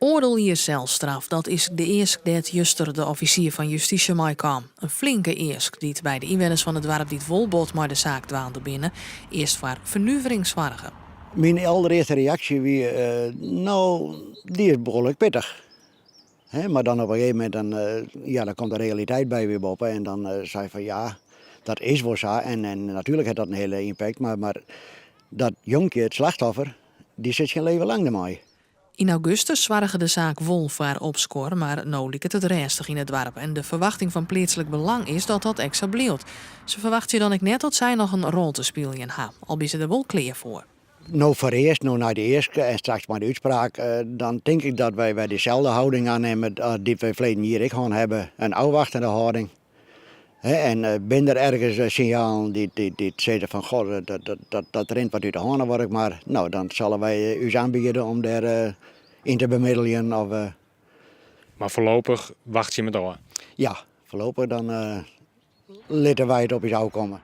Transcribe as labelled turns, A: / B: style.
A: Oardel jier selstraf, dat is de eask dêr't juster de offisier fan justysje mei kaam. In flinke eask dy't by de ynwenners fan it doarp dy't wol bot mei de saak dwaande binne, earst foar fernuvering soarge.
B: Myn alderearste reaksje wie, no, dy is behoarlik pittich. Mar dan op in gegeven momint dan, ja, dan komt de realiteit by wer boppe en dan sei fan ja, dat is wol sa en natuerlik hat dat in hiele ympakt, mar dat jonkje, it slachtoffer, dy sit syn leven lang dermei.
A: Yn augustus soarge de saak wol foar opskuor, mar no liket it rêstich yn it doarp en de ferwachting fan Pleatslik Belang is dat dat ek sa bliuwt. Se ferwachtsje dan ek net dat sy noch in rol te spyljen ha, al binne se der wol klear foar.
B: No foarearst, no nei de eask en straks mei de útspraak, dan tink ik dat wy wer dyselde houding aannimme dy't wy ferleden jier ek hân hawwe, in ôfwachtende hâlding. En binne der ergens sinjalen dy't sizze fan goh, dat rint wat út de hân of wat ek mar, no dan sille wy ús oanbiede om dêr yn te bemiddeljen. Of,
C: Mar foarlopich wachtsje jim it ôf?
B: Ja, foarlopich dan litte wy it op ús ôfkomme.